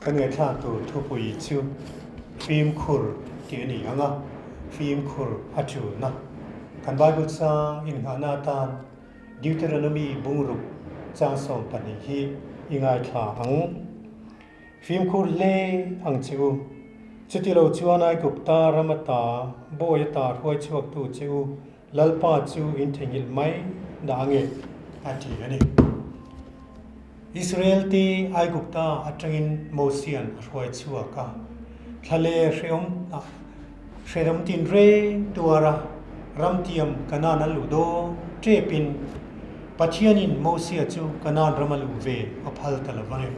Kan ngaihthlak tur thupui chu fimkhur tih a ni ang a, fimkhur a tulna. Kan Bible chang innghahna atan Deuteronomy bungruk chang 12 hi i ngaithla ang. Fimkhur hle ang che u. Chuti lo chuan Aigupta ram ata bawi ata hruai chhuaktu che u Lalpa chu in theihnghilh mai dah ange, a ti a ni. Israel te Aigupta atangin Mosian a hruai chhuak a, thla leh hrehawm ah hrehawm tinreng tuara ramtiam Kanaan an luh dawn tepin Pathianin Mosia chu Kanaan rama luh ve a phal ta lo vang e.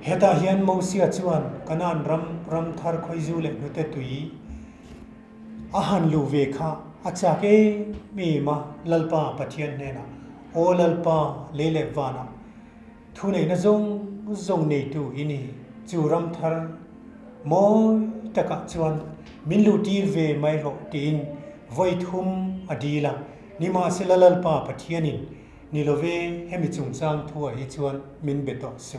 Hetah hian Mosia chuan Kanaan ram ram thar khawizu leh hnute tui A han luh ve kha a chak em em a, Lalpa Pathian hnenah, Aw Lalpa, lei leh vanah thuneihna zawng zawng neitu i ni, chu ram thar mawi takah chuan min luhtir ve mai rawh tiin vawi thum a dil a. Nimahsela Lalpa Pathianin, Ni love, hemi chungchang thuah hi chuan min be tawh suh.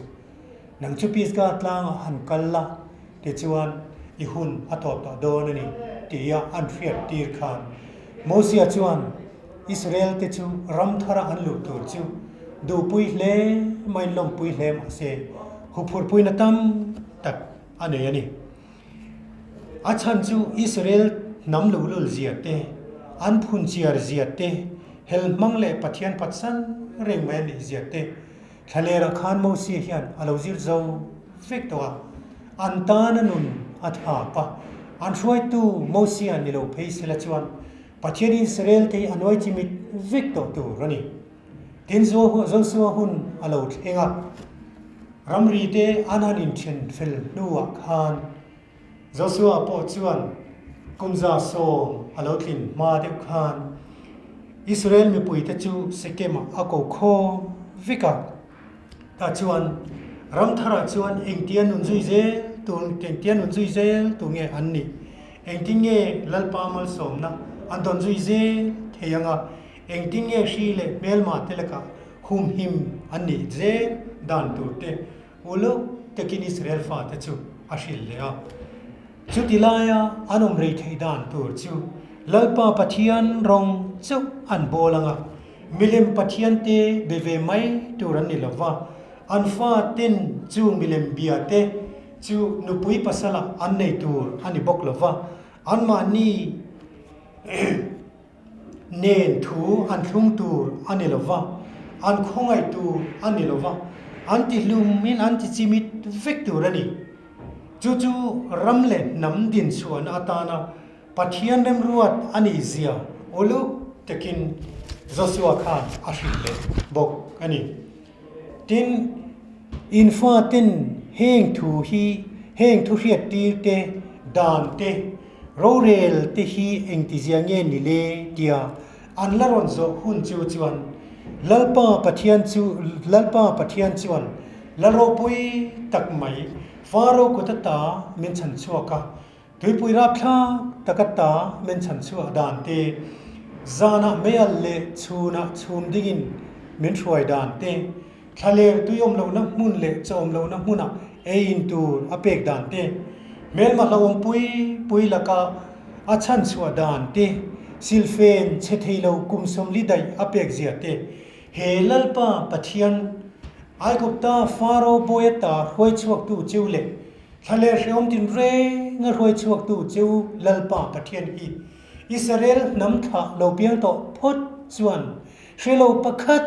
Nang chu Pisgah tlangah han kal la, tichuan i hun a tawp tawh dawn a ni, tia an hriat tir khan Mosia chuan Israel te chu ram thara an luh tur chu duhpui hle maiin lawmpui hle mah se, huphurhpuina tam tak a nei a ni. A chhan chu Israel hnam luhlul zia te, an phunchiar zia te, hel hmang leh Pathian phatsan reng mai a nih zia te, Thlalera khan Mosia hian a lo zir zo vek tawh a, an tan a nun a thap a. An hruaitu Mosia ni lo phei sela chuan Pathian Israel te hi a nuai chimit vek tawh tur a ni. Tin, Josua hun a lo thleng a, ramri te an han inthen fel hnuah khan Josua pawh chuan kum 110 a lo tlin hma deuh khan Israel mipuite chu Sekem-ah a ko khawm vek a. Tah chuan ram tharah chuan engtia nun zui zel tur engtia nun zui zel tur nge an nih? Engtin nge Lalpa malsawmna an dawn zui zel thei ang a? Engtin nge hri leh hmelma te lakah humhim an nih zel dan tur te Uluk takin Israel fate chu a hrilh leh a. Chuti laia an awm rei theih dan tur chu Lalpa Pathian rawng chauh an bawl ang a, milem Pathiante be ve mai tur an ni lo va, an faten chu milem biate chu nupui pasalah an nei tur a ni bawk lo va, anmahni Nen thu an thlung tur a ni lo va, an khawngaih tur a ni lo va, an ti hlumin an ti chimit vek tur a ni. Chu chu ram leh hnam dinchhuahna atana Pathian remruat a nih zia uluk takin Joshua khan a hrilh leh bawk a ni. Tin, in faten heng thu hi, heng thu hriattir te, dan te, rorel te hi engtizia nge ni le tia an la rawn zawh hun chu chuan Lalpa Pathian chu Lalpa Pathian chuan la ropui tak mai Faro kut ata min chhan chhuak a, Tuipui rapthlak taka ta min chhan chhuah dan te, zanah meial leh chhunah chhum dingin min hruai dan te, thlaler tui awm lohna hmun leh chaw awm lohna hmunah ei in tur a pek dan te, hmelma hlauhawm pui pui laka a chhan chhuah dan te, silfen chhe thei lo kum 40 daih a pek zia te, he Lalpa Pathian Aigupta Faro bawi ata hruai chhuaktu cheu leh Thlaleh hrehawm tinreng a hruai chhuaktu cheu Lalpa Pathian hi Israel hnam thlah lo piang tawh phawt chuan hre lo pakhat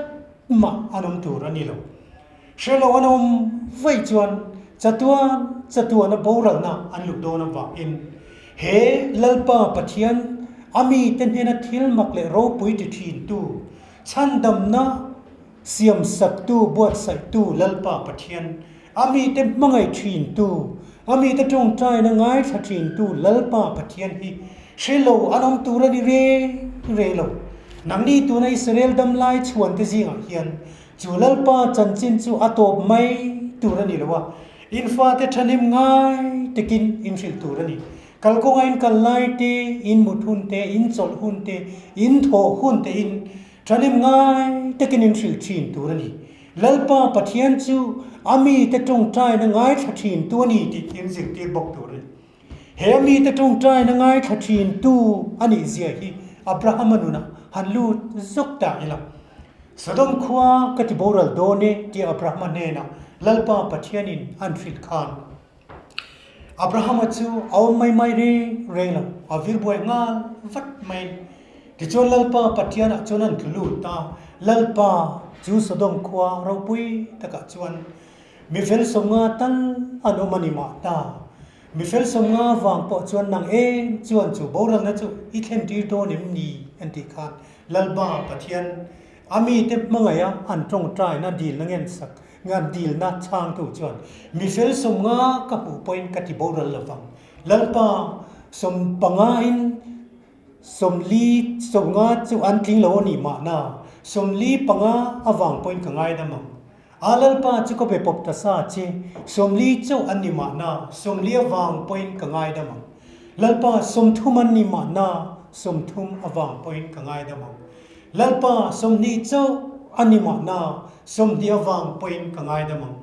mah an awm tur a ni lo. Hre lo an awm vaih chuan chatuan chatuana boralna an luh dawn avangin he Lalpa Pathian a mite hnena thil mak leh ropui ti thintu chhandamna Siamsaktu, buatsaihtu Lalpa Pathian, a mite hmangaih thintu, a mite tawngtaina ngaithla thintu Lalpa Pathian hi hre lo an awm tur a ni reng reng lo. Nangni tuna Israel dam lai chhuante zingah hian chu Lalpa chanchin chu a tawp mai tur a ni lo a, in fate thahnem ngai takin in hrilh tur a ni. Kalkawnga in kal lai te, in mut hun te, in chawlh hun te, in thawh hun te in Thanem ngai takin in hrilh thin tur a ni. Lalpa Pathian chu a mite tawngtaina ngaithla thintu a ni tih in zirtir bawk tur a ni. He a mite tawngtaina ngaithla thintu a nih zia hi Abrahama nunah han lut zawk ta ila. Sodom khua ka ti boral dawn e tia Abrahama hnenah Lalpa Pathianin an hrilh khan Abrahama chu a awm mai mai reng reng lo, a vir buai nghal vat mai a ni. Tichuan Lalpa Pathianah chuan an tlu lut a, Lalpa chu Sodom khua ropui takah chuan mifel sawmnga tal an awm a ni mah ta. Mifel sawmnga vang pawh chuan nang em chuan chu boralna chu i thlentir dawn em ni an tih khan Lalpa Pathian a mite hmangaiha an tawngtaina dilna ngensak Ngan dilna chhangtu chuan, Mi fel 50 ka hmuh pawhin ka ti boral lo vang. Lalpa, 15 in 40, 50 chu an tling lo a nih mahna, 45 avang pawhin ka ngaidam ang. A Lalpa chu ka be pawp ta sa che, 40 chauh an ni mahna, 40 avang pawhin ka ngaidam ang. Lalpa, 30 an ni mahna, 30 avang pawhin ka ngaidam ang. Lalpa, 20 chauh a ni mahna, 20 avang pawhin ka ngaidam ang.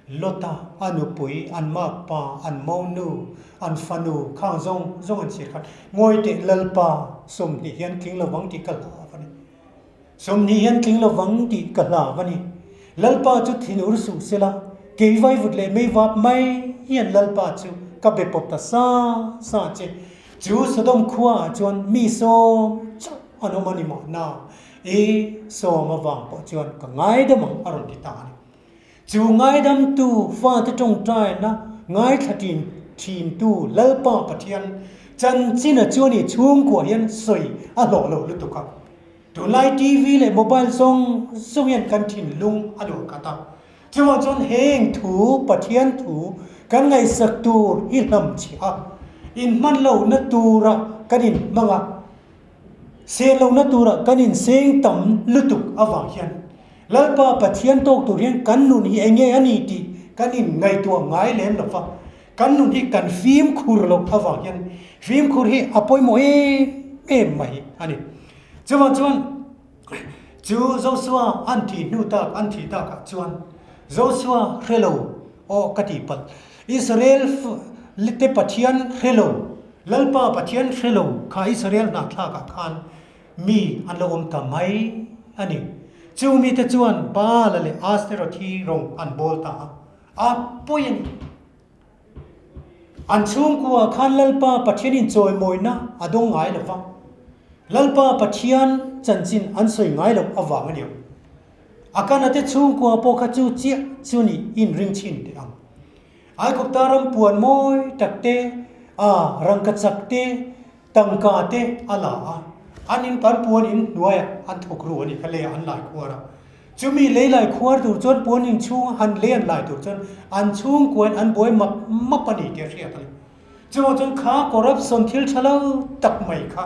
Lota, a nupui, an makpa, an monu, an fanu khang zawng zawng an chhir khan, Ngawi teh Lalpa, 20 hian tling lovang tih ka hlau a ni. 20 hian tling lovang tih ka hlau a ni. Lalpa chu thinur suh sela, kei vaivut leh mei vap mai hian Lalpa chu ka be pawp ta sa sa che. Chu Sodom khuaah chuan mi sawm chauh an awm a ni mahna i sawm avang pawh chuan ka ngaidam ang a rawn ti ta a ni. Chu ngaidamtu fate tawngtaina ngaithla tin thintu Lalpa Pathian chanchina chuan i chhungkua hian sawi a hlawh lo lutuk a. Tunlai TV leh mobile zawng zawng hian kan thinlung a luah khat a. Chuvang chuan heng thu Pathian thu kan ngaihsak tur hi hlam chhiah a, inhman lohna tura kan inhmang a, Seng lohna turah kan inseng tam lutuk avang hian Lalpa Pathian tawk tur hian kan nun hi eng nge a ni tih kan inngaihtuah ngai lem lo va, kan nun hi kan fimkhur loh avang hian fimkhur hi a pawimawh em em mai a ni. Chuvang chuan chu Joshua an thih hnu tak an thih takah chuan Joshua hre lo aw ka tih palh Israel te Pathian hre lo Lalpa Pathian hre lo kha Israel hnahthlakah khan mi an lo awm ta mai a ni. Chu mite chuan Baala leh Asteroth hi rawng an bawl ta a, a pawi a ni. An chhungkuaah khan Lalpa Pathian inchawimawina a dawng ngai lo va, Lalpa Pathian chanchin an sawi ngai loh avang a ni ang. Akana te chhungkua pawh kha chu chiah chu nih inring chhin teh ang. Aigupta ram puan mawi tak te, a rangkachak te, tangka te a la a. An in pan puan in hnuaiah an thawk ru a ni kha leiah an lai khuar a. Chumi lei lai khuar tur chuan puan in chhunga han lei an lai tur chuan an chhungkuain an buai map map a ni tih a hriat a ni. Chuvang chuan kha corruption thil tha lo tak mai kha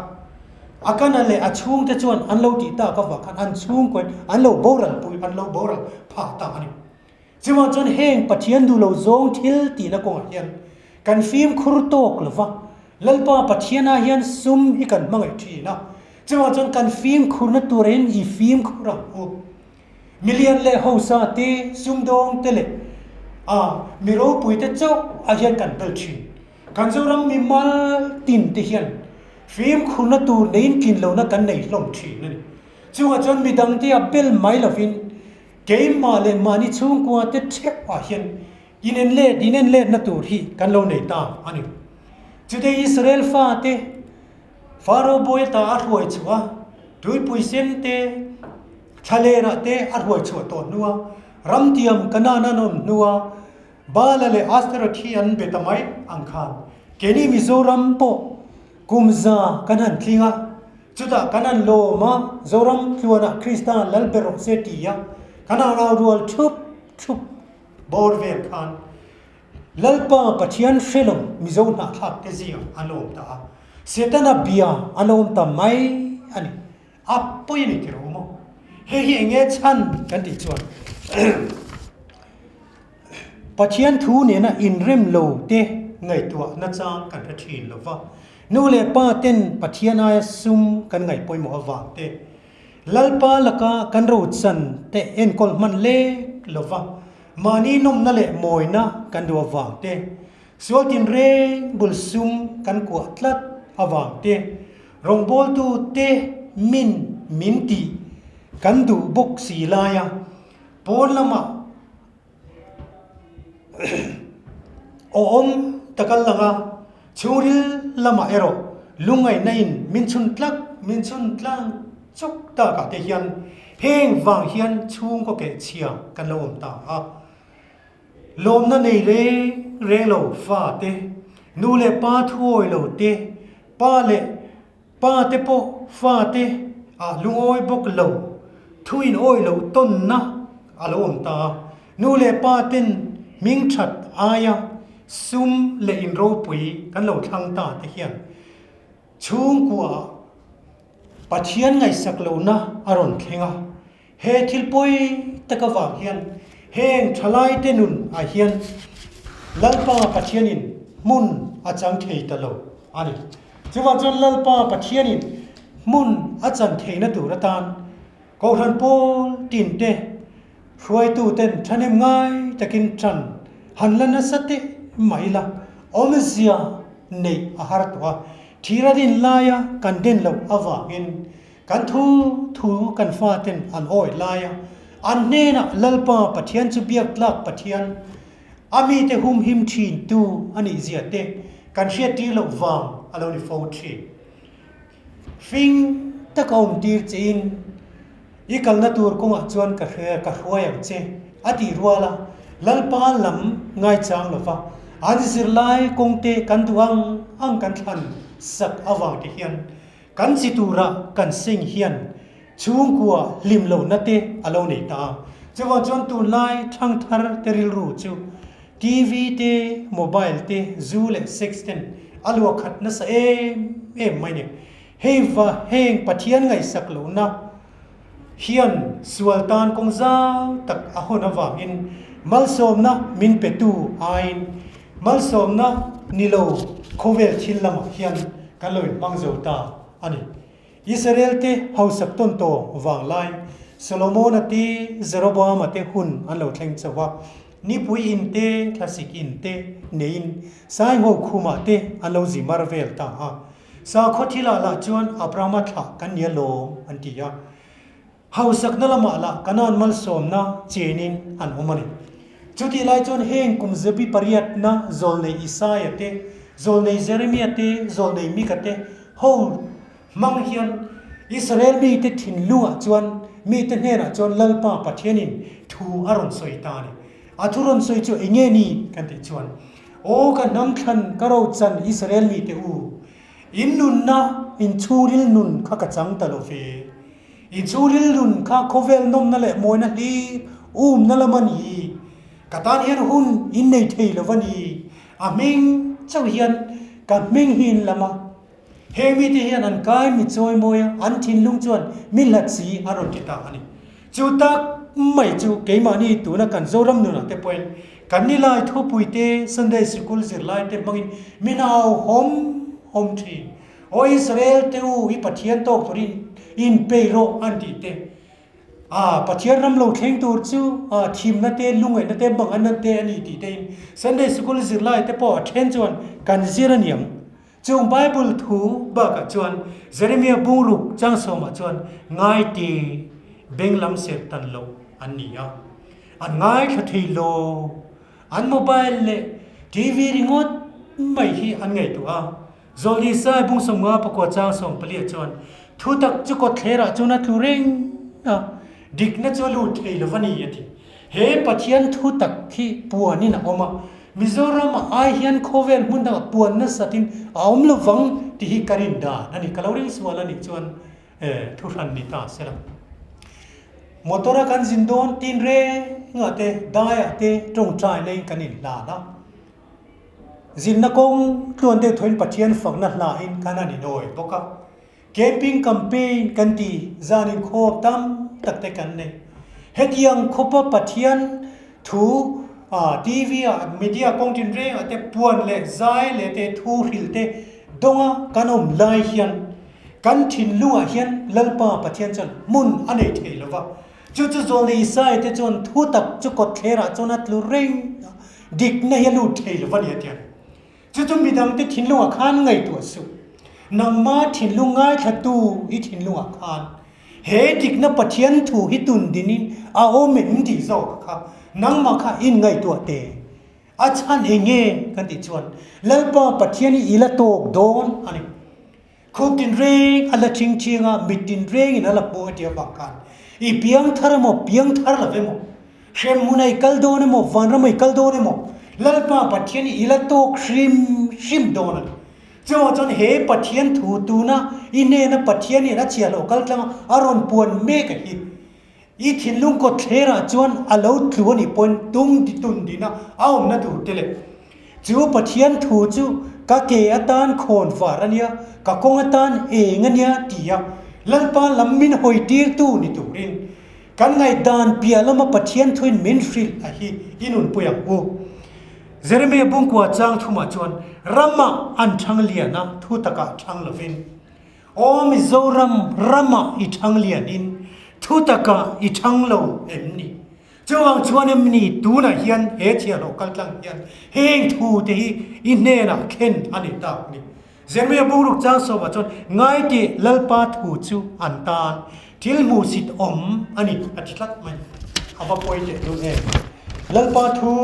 a kana leh a chhungte chuan an lo tih tak avang khan an chhungkuain an lo boral pui, an lo boral phah ta a ni. Chuvang chuan heng Pathian duh lo zawng thil tihna kawngah hian kan fimkhur tawk lo va, Lalpa Pathianah hian sum hi kan hmangaih thin a, chuvang chuan kan fimkhurna turin i fimkhur ang u. Milian leh hausa te, sumdawng te leh a mi ropui te chauh ah hian kan bel thin. Kan Zoram mi mal tin te hian fimkhurna tur neiin tlin lohna kan nei hlawm thin a ni. Chungah chuan midangte a bel mai lovin Keimah leh mahni chhungkua te theuh ah hian inen let inen letna tur hi kan lo nei ta a ni. Chutei Israel fate Faro bawi ata a hruai chhuah a, tuipui sen te, thlalerah te a hruai chhuah tawh hnua ramtiam Kanaan an awm hnua Baala leh Astaroth hi an be ta mai ang khan keini Mizoram pawh kum za kan han tling a, Chutah kan han lawm a, Zoram tluanah Krista lal ber rawh se ti a, kan han au rual thup thup bawr vel khan Lalpa Pathian hre lo Mizo hnahthlak te zingah an awm ta a, Setana bia an awm ta mai a ni. A pawi a ni ti rawh maw? Hei hi eng nge chhan kan tih chuan Pathian thu nena inrem lo te ngaihtuah nachang kan hre thin lo va. Nu leh pa ten Pathian aia sum kan ngaih pawimawh avang te, Lalpa laka kan rochan te enkawl hman lek lo va, mahni nawmna leh mawina kan duh avang te, sual tinreng bul sum kan kuah tlat avang te, rawngbawltu te min min tih kan duh bawk si laia pawn lamah Awm taka lang a, chhungril lamah erawh lungngaihna in min chhun tlak min chhun tlang chuk takah te hian heng vang hian chhungkaw keh chhia kan lo awm ta a. Lawmna nei reng reng lo fa te, nu leh pa thuawi lo te, pa leh Pa te pawh fa te ah lungawi bawk lo, thu in awi loh tawnna a lo awm ta a. Nu leh pa ten hming that aia sum leh in ropui kan lo thlang ta te hian chhungkua ah Pathian ngaihsak lohna a rawn thleng a. He thil pawi tak avang hian heng thalaite nun ah hian Lalpa Pathianin hmun a chang thei ta lo a ni. Chuvang chuan Lalpa Pathianin hmun a chan theihna tur atan Kohhran pawl tinte hruaituten thahnem ngai takin tan han la nasa teh mai ila awmzia neih a har tawh a, thira din laia kan den loh avangin Kan thu thu kan faten an awi lai a, an hnenah Lalpa Pathian chu biak tlak Pathian, a mite humhim thin tu a nih zia te kan hriattir loh vang a lo ni fo thin. Fing taka awm tir chein i kalna tur kawngah chuan ka hre ka hruai ang che a tih rual a, Lalpa lam ngaichang lova an zirlai kawngte kan duh ang ang kan thlan sak avang te hian Kan chi tura kan sing hian chhungkua hlim lohna te a lo nei ta a. Chuvang chuan tunlai thangthar te rilru chu TV te, mobile te, zu leh sex ten a luah khat nasa em em mai ni. Hei va heng Pathian ngaihsak lohna hian sual tan kawng zau tak a hawn avangin malsawmna min petu aiin Malsawmna ni lo khawvel thil lamah hian kan lo inhmang zo ta a ni. Israel te hausak tawn tawh vanglai Solomona te Jeroboama te hun an lo thleng chauh a, nipui in te thlasik in te neiin Saingho khumah te an lo zi mar vel ta a. Sakhaw thilah lah chuan Abrahama thlah kan ni alawm an ti a. Hausakna lamah lah Kanaan malsawmna chenin an awm a ni. Chutih lai chuan heng kum zabi pariatna zawlnei Isaia te, zawlnei Jeremia te, zawlnei Mika te ho hmang hian Israel mite thinlungah chuan mite hnenah chuan Lalpa Pathianin thu a rawn sawi ta a ni. A thu rawn sawi chu eng nge ni kan tih chuan, Aw ka hnam thlan ka rochan Israel mite u, in nunna, in chhungril nun kha ka chang ta lo ve. I chu rilrun kha khawvel nawmna leh mawina hlir umna lam a ni. Ka tan hian hun in nei thei lo a ni. A hming chauh hian ka hming hi in lam a. Heng mite hian an kai mi chawi mawi a, an thinlung chuan mi hlat si a rawn ti ta a ni. Chu tak mai chu keimahni tuna kan Zoram nunah te pawhin kan nilai thupui te, Sunday Sikul zirlai te hmangin min hauhawm awm thin. Aw Israel te u, i Pathian tawk turin inpei rawh an tih te. A, Pathian ram lo thleng tur chu a thimna te, lungaihna te, manganna te a ni tih tein Sunday Sikul zirlai te pawh a then chuan kan zir a niang. Chung Bible thu bakah chuan Jeremiah bungruk changsawmah chuan ngai te beng lam serh tan loh an ni a, an ngaithla thei lo. An mobile leh TV ringawt mai hi an ngaihtuah a. Zawlni Sai Bungsawmnga pakua chang 14 chuan thu tak chu kawtthlerah chuan a tlu reng a, dikna chu a lut thei lo va ni a ti. He Pathian thu tak hi puanin a awm a, Mizoram-ah ai hian khawvel hmun dangah puan nasatin a awm lo vang tih hi ka rin dan a ni. Ka lo ring sual a nih chuan thu hran ni ta se la. Motor-a kan zin dawn tin rengah te, daiah te tawngtai naiin kan inhlan a. Zinna kawng tluan deuh thuin Pathian fakna hlain kan han inawi bawk a. Camping campaign kan ti zan inkhawm tam tak te kan nei. Hetiang khawpa Pathian thu TV ah media kawng tinrengah te puan leh zai leh te thu hrilh te dawnga kan awm lai hian kan thinlungah hian Lalpa Pathian chuan hmun a nei thei lo va. Chu chu Zawlnei Isaia te chuan thu tak chu kawtthlerah chuan a tlu reng a, dikna hi a lut thei lo va ni a ti a. Chu chu midangte thinlungah khan ngaihtuah suh. Nangma thinlung ngaithlatu i thinlungah khan he dikna Pathian thu hi tun dinin a awm em tih zawk kha nangmah kha inngaihtuah teh. A chhan eng nge kan tih chuan Lalpa Pathian hi i la tawk dawn a ni. Khup tinreng a la thing thiang a, mit tinrengin a la hmu a ti avang khan i piang thar emaw, piang thar lo emaw, hremhmun a i kal dawn emaw, vanram a i kal dawn emaw, Lalpa Pathian hi i la tawk hrim hrim dawn a ni. Chuvang chuan he Pathian thu tuna i hnena Pathianin a chhiahhlawh kal tlanga a rawn puan mek a hi I thinlung kawtthlerah chuan a lo tlu a nih pawhin tung ti tun dina a awmna tur te leh chu Pathian thu chu ka ke atan khawn var a nia, ka kawng atan eng a nia ti a Lalpa lam min hawi tirtu ni turin kan ngaihdan piah lama Pathian thuin min hrilh a hi i nunpui ang u. Jeremia bungkua chang thumah chuan ramah an thang lian a, thu takah thang lovin. Aw Mizoram ramah i thang lianin thu takah i thang lo em ni? Chuvang chuan em ni tunah hian he thianho kaltlang hian heng thu te hi i hnenah thlen a ni tak ni? Jeremia bungruk chang sawmah chuan ngaitih Lalpa thu chu an tan thil hmuhsit awm a ni a ti tlat mai. A va pawi teh dun em? Lalpa thu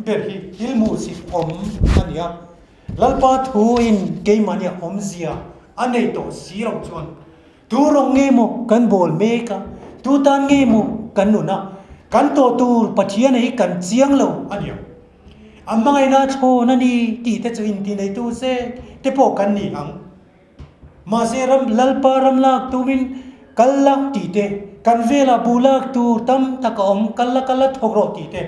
ber hi thil hmuhsit awm a ni a. Lalpa thuin keimahnia awmzia a nei tawh si lo chuan tu rawng nge maw kan bawl mek a, tu tan nge maw kan nun a, kan tawh tur Pathiana hi kan chiang lo a ni ang. A hmangaihna thlawn a ni tih te chu intineitu se te pawh kan ni ang. Mahse ram Lalpa ram lak tumin kal la tih te, kan velah buh lak tur tam tak a awm kal la kal la thawk rawh tih te,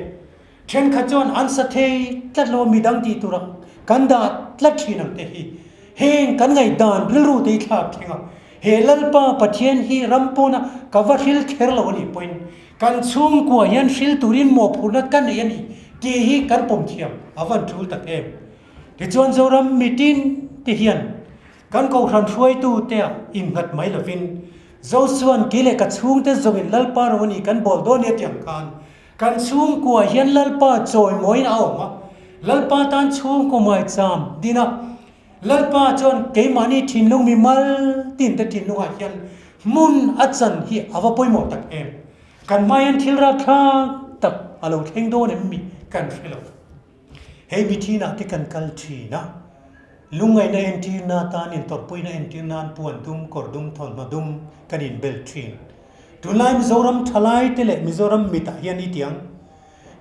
Thenkhat chuan an sa thei tlat lo a, midang tih tura kan dah tlat thin ang te hi heng kan ngaihdan rilru te hi thlak thleng a, he Lalpa Pathian hi ram pawna ka va hril kher lo a nih pawhin kan chhungkua hian hril turin mawhphurhna ka nei a ni tih hi kan pawm thiam a van tul tak em. Tichuan Zoram mitin te hian kan kohhran hruaitu te ah innghat mai lovin Zosuan kei leh ka chhungte zawngin Lalpa ro a ni kan bawl dawn nia tiang khan Kan chhungkua hian Lalpa chawimawiin a awm a, Lalpa tan chhungkaw maicham din a, Lalpa chuan keimahni thinlung mimal tinte thinlungah hian hmun a chan hi a va pawimawh tak em? Kan hma hian thil rapthlak tak a lo thleng dawn em mi kan hre lo. Hei mithinah te kan kal thin a, lungngaihna entirna atan intawrhpuina entir nan puan dum, kawr dum, thawmhnaw dum kan inbel thin. Tunlai Mizoram thalai te leh Mizoram mitah hian i tiang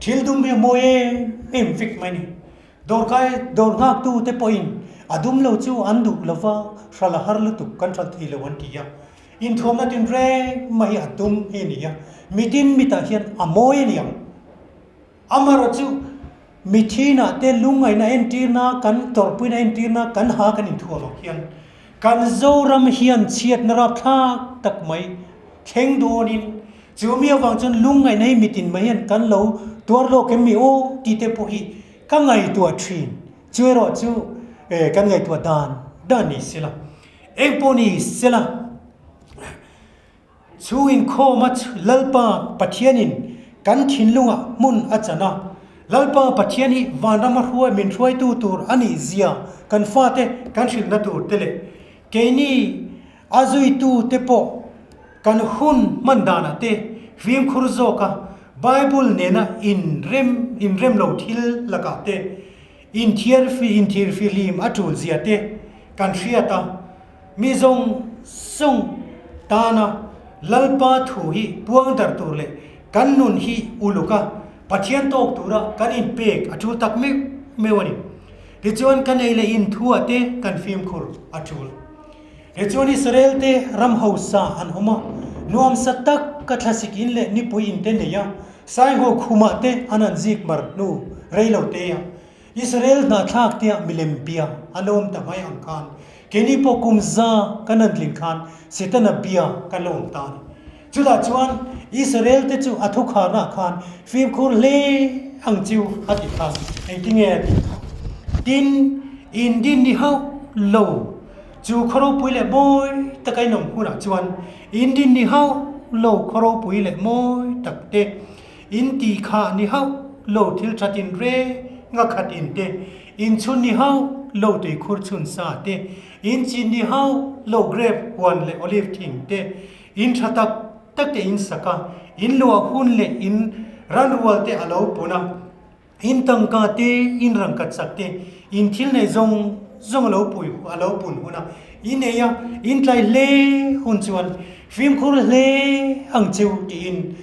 thil dum hi a mawi em em vek mai a ni. Dawrkai dawr nghaktu te pawhin a dum lo chu an duh lo va, hral a har lutuk kan hral thei lo an ti a. Inthuamna tinreng mai hi a dum hi a ni a, mitin mitah hian a mawi a ni ang. Amaherawh chu mithinah te lungngaihna entirna, kan tawrhpuina entirna kan ha kan inthuam ang hian kan Zoram hian chhiatna rapthlak tak mai thleng dawnin chu mi avang chuan lungngaihna hi mitin mai hian kan lo tuar lawk em mi aw tih te pawh hi ka ngaihtuah thin. Chu erawh chu kan ngaihtuah dan dan ni sela, engpawh ni sela. Chu inkhawma Lalpa Pathianin kan thinlungah hmun a chan a, Lalpa Pathian hi vanrama hruai min hruaitu tur a nih zia kan fate kan hrilhna tur te leh keini a zuitu te pawh kan hun hman danah te fimkhur zawka Bible nena inrem inrem lo thil lakah te inthiarfi inthirfihlim a tul zia te kan hriat a. Mi zawng zawng tana Lalpa thu hi puang dar tur leh kan nun hi uluk a, Pathian tawk tura kan inpek a tul tak meuh meuh a ni. Tichuan kan ei leh in thuah te kan fimkhur a tul. Tichuan Israel te ram hausa an awm a, nuamsa tak ka thlasik in leh nipui in te nei a, Saingho khumah te an han zik mar hnu rei lo te a, Israel hnahthlak tia milem bia an awm ta mai ang khan keini pawh kum za kan han tlin khan Setana bia kan lo awm ta a ni. Chutah chuan Israel te chu a thukharnaah khan fimkhur hle ang chiu a ti kha engtinge a tih kha. Tin, in din ni hauh lo chu khaw ropui leh mawi taka in awm hunah chuan in din ni hauh lo khaw ropui leh mawi tak te, in tih khah ni hauh lo thil that in reng a khat in te, in chhun ni hauh lo tuikhur chhun sa te, in chin ni hauh lo grape huan leh olive thing te, in tha tak tak te in sak a, in luah hun leh in ranrual te a lo pun a. In tangka te, in rangkachak te, in thil nei zawng zawng a lo pui a lo pun hun a, in ei a, in tlai hle hun chuan fimkhur hle ang cheu tiin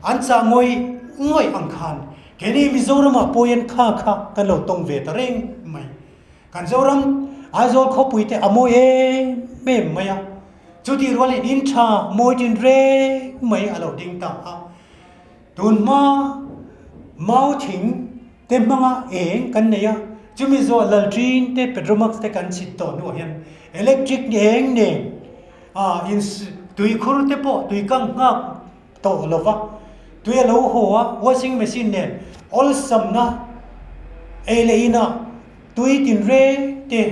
an chah ngawih ngawih ang khan keini Mizoramah pawhin kha kha kan lo tawng ve ta reng mai. Kan Zoram Aizawl khawpui te a mawi em em mai a, chutih rualin in tha mawi tin reng mai a lo ding ta a. Tunhma mau thing te hmanga eng kan nei a, chumi zawh lalṭin te petromax te kan chhit tawh hnuah hian electric eng nen ah in tuikhur te pawh tui kang nghak tawh lo va, tui a lo haw a, washing machine nen awlsamna ei leh inah tui tinreng te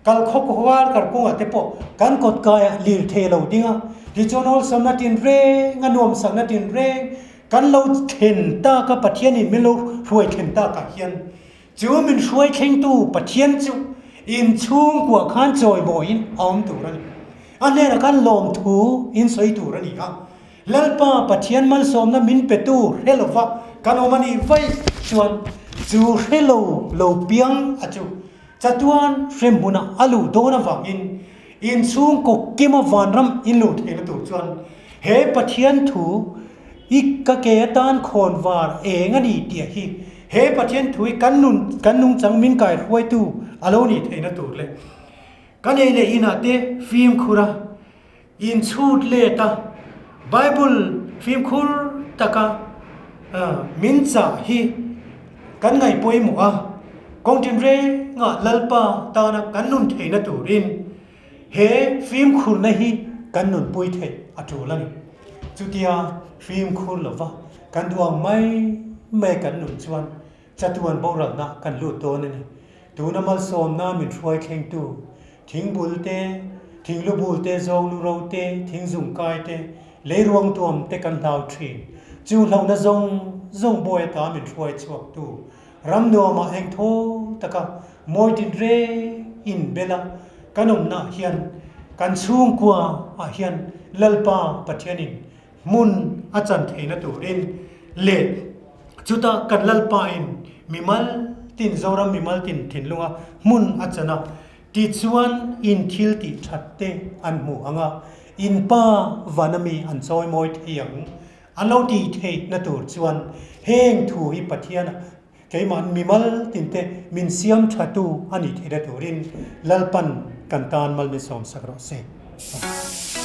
Kal khawp hual kar kawngah te pawh kan kawt kaiah lirthei a lo ding a, tichuan awlsamna tinreng a nuamsakna tinreng kan lo thlen tak a, Pathianin min lo hruai thlen takah hian chu min hruai thlengtu Pathian chu inchhungkuah khan chawimawiin a awm tur a ni. A hnenah khan lawmthu in sawi tur a ni a, Lalpa Pathian malsawmna min petu hre lova kan awm a nih vaih chuan chu hre lo lo piang a chu Chatuan hremhmunah a luh dawn avangin inchhungkaw kima vanram in luh theihna tur chuan he Pathian thu i ka ke atan khawn var eng a ni tih hi he Pathian thu hi kan nun kan nungchang min kaihruaitu a lo nih theihna tur leh kan ei leh inah te fimkhur a Inchhut let a, Bible fimkhur taka min chah hi kan ngaih pawimawh a, kawng tinrengah Lalpa tana kan nun theihna turin he fimkhurna hi kan nunpui theih a tul a ni. Chutia fimkhur lova kan duh ang mai mai kan nun chuan chatuan boralna kan lut dawn a ni. Tuna malsawmna min hruai thlengtu Thingbul te, thinglubul te, zawngluro te, thingzungkai te, leiruang tuam te kan hlau thin. Chu hlauhna zawng zawng bawi ata min hruai chhuaktu ram nuamah eng thaw taka mawi tin reng in bel a kan awmnaah hian kan chhungkua ah hian Lalpa Pathianin hmun a chan theihna turin leh chuta kan Lalpa in mimal tin Zoram mimal tin thinlunga hmun a chan a tichuan in thil tih that te an hmu ang a, in pa vana mi an chawi mawi thei ang an lo tih theihna tur chuan heng thu hi Pathian keimah mimal tin te min siam thatu a nih theihna turin Lalpan kan tan mal min sawmsak rawh se. Amen.